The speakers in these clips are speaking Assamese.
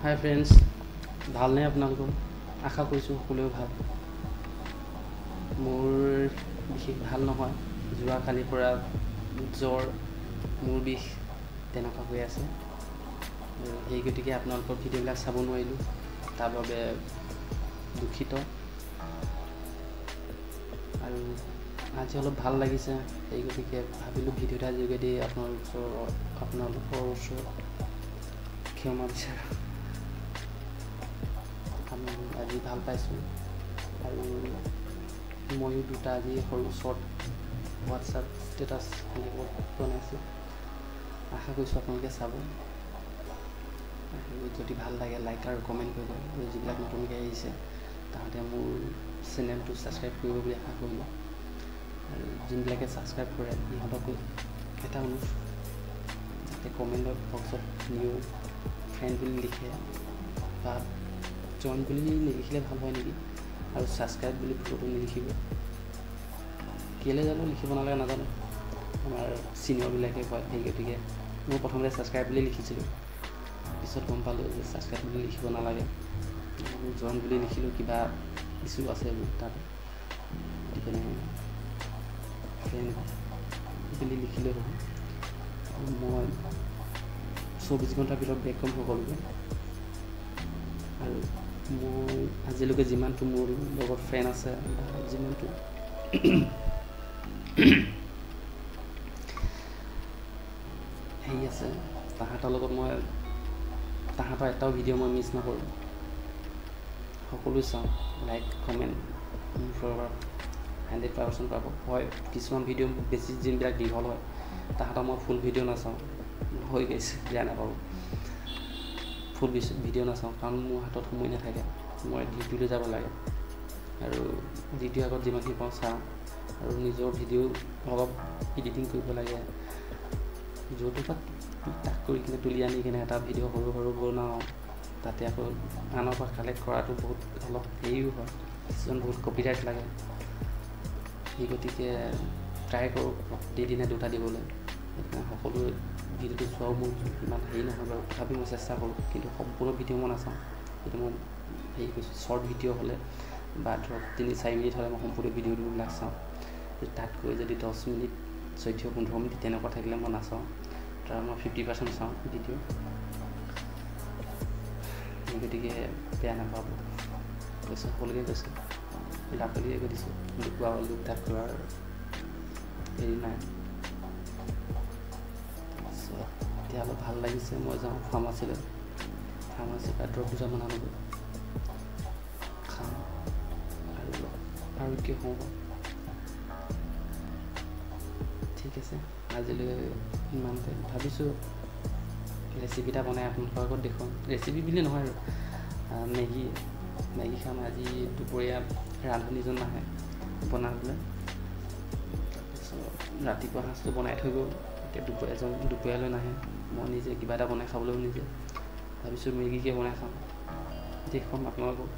হাই ফ্ৰেণ্ডছ, ভালনে আপোনালোকৰ? আশা কৰিছোঁ সকলোৱে ভাল। মোৰ বিশেষ ভাল নহয়, যোৱাকালিৰ পৰা জ্বৰ, মূৰ বিষ তেনেকুৱা হৈ আছে। সেই গতিকে আপোনালোকৰ ভিডিঅ'বিলাক চাব নোৱাৰিলোঁ, তাৰ বাবে দুখিত। আৰু আজি অলপ ভাল লাগিছে, সেই গতিকে ভাবিলোঁ ভিডিঅ' এটাৰ যোগেদি আপোনালোকৰ ওচৰত ক্ষমা বিচাৰোঁ। আমি আজি ভাল পাইছোঁ আৰু ময়ো দুটা আজি সৰু শ্বৰ্ট হোৱাটছআপ ষ্টেটাছ বনাইছোঁ। আশা কৰিছোঁ আপোনালোকে চাব আৰু যদি ভাল লাগে লাইক আৰু কমেণ্ট কৰিব। আৰু যিবিলাক নতুনকৈ আহিছে তাহাঁতে মোৰ চেনেলটো ছাবস্ক্ৰাইব কৰিব বুলি আশা কৰিলোঁ। আৰু যোনবিলাকে ছাবস্ক্ৰাইব কৰে সিহঁতকো এটা অনুৰোধ, যাতে কমেণ্টত বক্সত নিউ ফ্ৰেণ্ড বুলি লিখে বা জইন বুলি নিলিখিলে ভাল হয় নেকি, আৰু ছাবস্ক্ৰাইব বুলি ভুলতো নিলিখিব। কেলৈ জানো লিখিব নালাগে নাজানো, আমাৰ ছিনিয়ৰবিলাকে কয়। সেই গতিকে মই প্ৰথমতে ছাবস্ক্ৰাইব বুলি লিখিছিলোঁ, পিছত গম পালোঁ যে ছাবস্ক্ৰাইব বুলি লিখিব নালাগে, জইন বুলি লিখিলোঁ কিবা ইছ্যু আছে তাত, গতিকে ফ্ৰেণ্ড বুলি লিখিলেই হ'ব। মই 24 ঘণ্টাৰ ভিতৰত বেক কৰিম সকলোকে। আৰু মই আজিলৈকে যিমানটো মোৰ লগত ফ্ৰেণ্ড আছে বা যিমানটো হেৰি আছে তাহাঁতৰ লগত মই তাহাঁতৰ এটাও ভিডিঅ' মই মিছ নকৰোঁ, সকলো চাওঁ। লাইক কমেণ্ট মোৰ ফালৰ পৰা 100% পাব। হয়, কিছুমান ভিডিঅ' বেছি যোনবিলাক দীঘল হয় তাহাঁতৰ মই ফুল ভিডিঅ' নাচাওঁ, হৈ গৈছে বেয়া নাপাব, ফুল ভিডিঅ' নাচাওঁ কাৰণ মোৰ হাতত সময় নাথাকে, মই ডিউটিলৈ যাব লাগে আৰু ডিউটিৰ আগত যিমানখিনি পাওঁ চাওঁ আৰু নিজৰ ভিডিঅ' অলপ এডিটিং কৰিব লাগে, য'টোৰ পৰা তাক কৰি কিনে তুলি আনি কিনে এটা ভিডিঅ' সৰু সৰু বনাওঁ, তাতে আকৌ আনৰ পৰা কালেক্ট কৰাটো বহুত অলপ হেৰিও হয়, কিছুমান বহুত কপিৰাইট লাগে। সেই গতিকে ট্ৰাই কৰোঁ প্ৰতিদিনে দুটা দিবলৈ। সেইকাৰণে সকলো ভিডিঅ'টো চোৱাও মোৰ ইমান হেৰি নহয় বাৰু, তথাপি মই চেষ্টা কৰোঁ, কিন্তু সম্পূৰ্ণ ভিডিঅ' মই নাচাওঁ। কিন্তু মই হেৰি কৰিছোঁ, শ্বৰ্ট ভিডিঅ' হ'লে বা ধৰক 3-4 মিনিট হ'লে মই সম্পূৰ্ণ ভিডিঅ'বিলাক চাওঁ। তাতকৈ যদি 10 মিনিট 14-15 মিনিট তেনেকুৱা থাকিলে মই নাচাওঁ, তাৰ মই 50% চাওঁ ভিডিঅ'। সেই গতিকে বেয়া নাপাব, কৈছোঁ সকলোকে কৈছোঁ, লাকলিয়ে কৈ দিছোঁ, লুকোৱা লুক ঢাক কৰাৰ হেৰি নাই। তাৰপিছত এতিয়া অলপ ভাল লাগিছে, মই যাওঁ ফাৰ্মাচীলৈ, ফাৰ্মাচীৰ পৰা দৰৱ দুটামান আনোগৈ, খাম আৰু আৰোগ্য হওঁ। ঠিক আছে, আজিলৈ ইমানতে। ভাবিছোঁ ৰেচিপি এটা বনাই আপোনালোকৰ আগত দেখুৱাম, ৰেচিপি বুলি নহয় আৰু মেগী খাম। আজি দুপৰীয়া ৰান্ধনীজন নাহে বনাবলৈ, তাৰপিছত ৰাতিপুৱা সাঁজটো বনাই থৈ গ'ল, এতিয়া দুপৰীয়ালৈ নাহে, মই নিজে কিবা এটা বনাই খাবলৈও নিজে ভাবিছোঁ মেগীকে বনাই খাম, দেখুৱাম আপোনালোকক।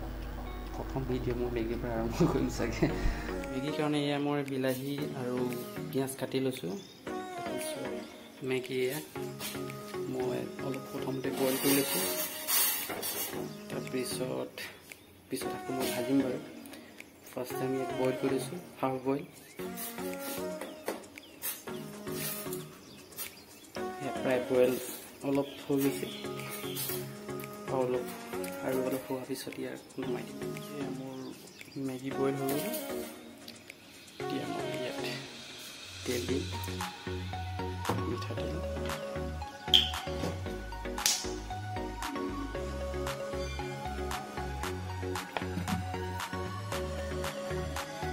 প্ৰথম ভিডিঅ' মই মেগীৰ পৰা আৰম্ভ কৰিম চাগে। মেগীৰ কাৰণে এয়া মই বিলাহী আৰু পিঁয়াজ কাটি লৈছোঁ। তাৰপিছত মেগী এয়া মই অলপ প্ৰথমতে বইল কৰি লৈছোঁ, তাৰপিছত পিছত আকৌ মই ভাজিম বাৰু। ফাৰ্ষ্ট টাইম ইয়াত বইল কৰি লৈছোঁ, হাফ বইল। প্ৰায় বইল অলপ হৈ গৈছে, অলপ আৰু অলপ হোৱাৰ পিছত ইয়াক নমাই দিম। এয়া মোৰ মেগী বইল হৈ গ'ল। এতিয়া মই ইয়াত তেল দিম, মিঠাতেল।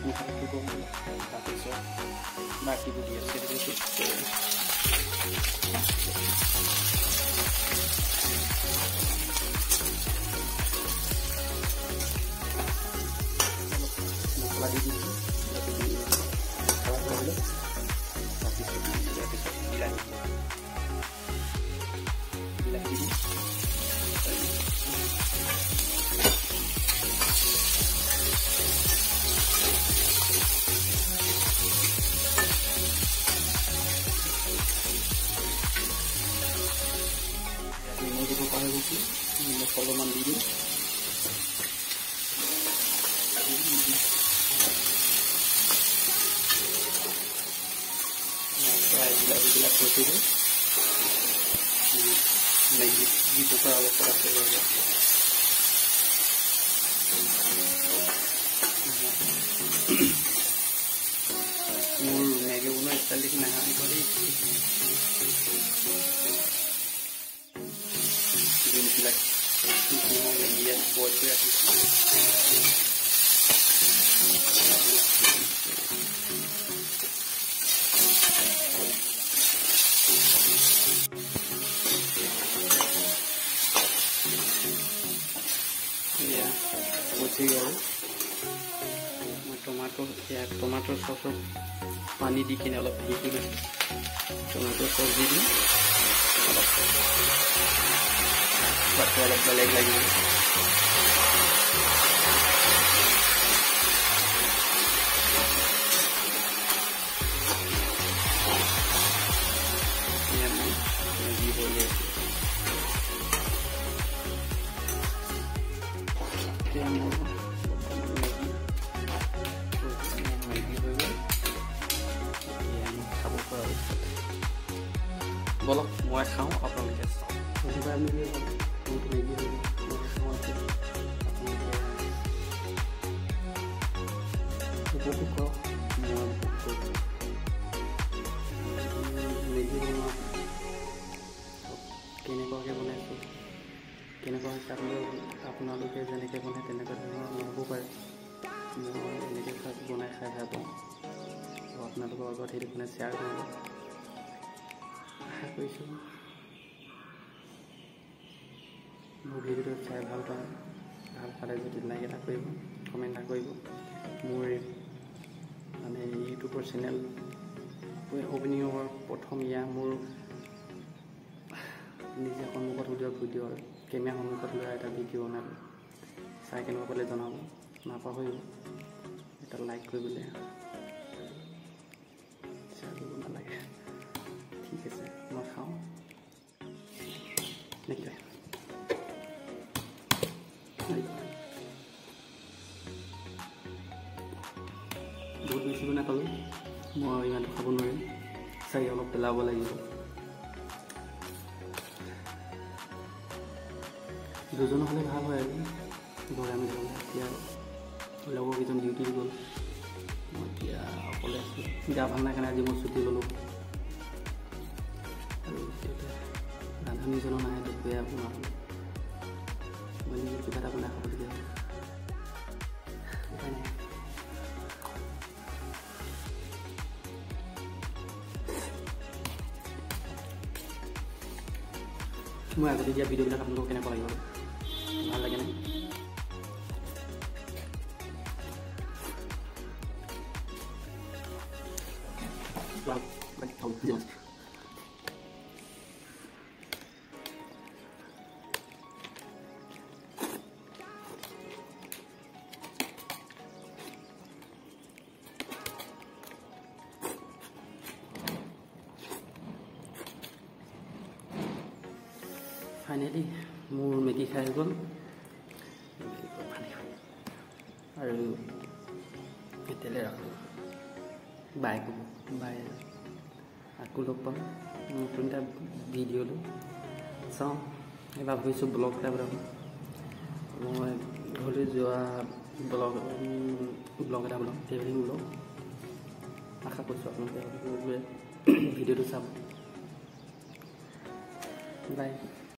মিঠাতেলটো গৰম হ'ল, তাৰপিছত বাকীবোৰ দি আছে। মছলা দি দিছোঁ, তাৰপিছত ইয়াৰ পিছত বিলাহী দি দিম। নিমখ দিব পৰা হৈ গৈছে, নিমখ অলপমান দি দিম। প্ৰায় বিলাহীবিলাক হৈছেগৈ, মেগী দিব পৰা অৱস্থাত আছে। মোৰ মেগী বনোৱা ষ্টাইল দেখি নাহাঁহিব দেই। যোনবিলাক মই মেগী ইয়াত বইল কৰি ৰাখিছোঁ, এয়া হৈছেগৈ। আৰু মই টমাটো, এয়া টমাটোৰ চচৰ পানী দি কিনে অলপ হেৰি কৰি লৈছোঁ। টমাটোৰ চচ দি দিম অলপ, সোৱাদটো অলপ বেলেগ লাগিব। এয়া মোৰ মেগী হৈ আছে। এতিয়া মোৰ মেগী হৈ গ'ল, এতিয়া আমি খাব পৰা অৱস্থাত। ব'লক, মই খাওঁ, আপোনালোকে চাওক। মেগী হ'ল, বহুত মেগী হৈ গ'ল, মই খাওঁ এতিয়া। আপোনালোকে উপভোগ কৰক, মই উপভোগ কৰিছোঁ। মেগী বনোৱা কেনেকুৱাকৈ বনাইছোঁ, কেনেকুৱা হৈছে, আপোনালোকে যেনেকৈ বনায় তেনেকুৱা ধৰণৰ নহ'ব পাৰে। মই এনেকৈ বনাই খাই ভাল পাওঁ আৰু আপোনালোকৰ আগত সেইটো কাৰণে শ্বেয়াৰ কৰিলোঁ। আশা কৰিছোঁ মোৰ ভিডিঅ'টো চাই ভাল পায়। ভাল পালে যদি লাইক এটা কৰিব, কমেণ্ট এটা কৰিব। মোৰ মানে ইউটিউবৰ চেনেল অ'পেনিঙৰ প্ৰথম এয়া মোৰ নিজে সন্মুখত উলিওৱা ভিডিঅ' আৰু কেমেৰা সন্মুখত ওলোৱা এটা ভিডিঅ' বনালোঁ। চাই কেনেকুৱা পালে জনাব নাপাহৰিব, এটা লাইক কৰিবলৈ, শ্বেয়াৰ কৰিব নালাগে। ঠিক আছে, মই খাওঁ নেকি? বহুত বেছি নাপালোঁ, মই ইমানটো খাব নোৱাৰিম চাগে, অলপ পেলাব লাগিব। দুজন হ'লে ভাল হয় আৰু ঘৰে আমি যাবলৈ। এতিয়া লগৰকেইজন ডিউটিত গ'ল, মই এতিয়া অকলে আছোঁ। গা ভাল নাই কাৰণে আজি মই ছুটি ল'লোঁ। আৰু দ্বিতীয়তে ৰান্ধনীজনো নাহে দুপৰীয়া বনাবলৈ, মই নিজে কিবা এটা বনাই খাবলগীয়া হ'ল, উপায় নাই। মই আগতে দিয়া ভিডিঅ'বিলাক আপোনালোকক কেনেকুৱা লাগিব, ভাল লাগেনে? ফাইনেলি মোৰ মেগী খাই হৈ গ'ল আৰু এতিয়ালৈ ৰাখোঁ। বাই ক'ব, বাই। আকৌ লগ পাম নতুন এটা ভিডিঅ' লৈ। চাওঁ, এইবাৰ ভাবিছোঁ ব্লগ এটা বনাম। মই ঘৰলৈ যোৱা ব্লগ এটা বনাম, ট্ৰেভেলিং ব্লগ। আশা কৰিছোঁ আপোনালোকে ভিডিঅ'টো চাব। বাই।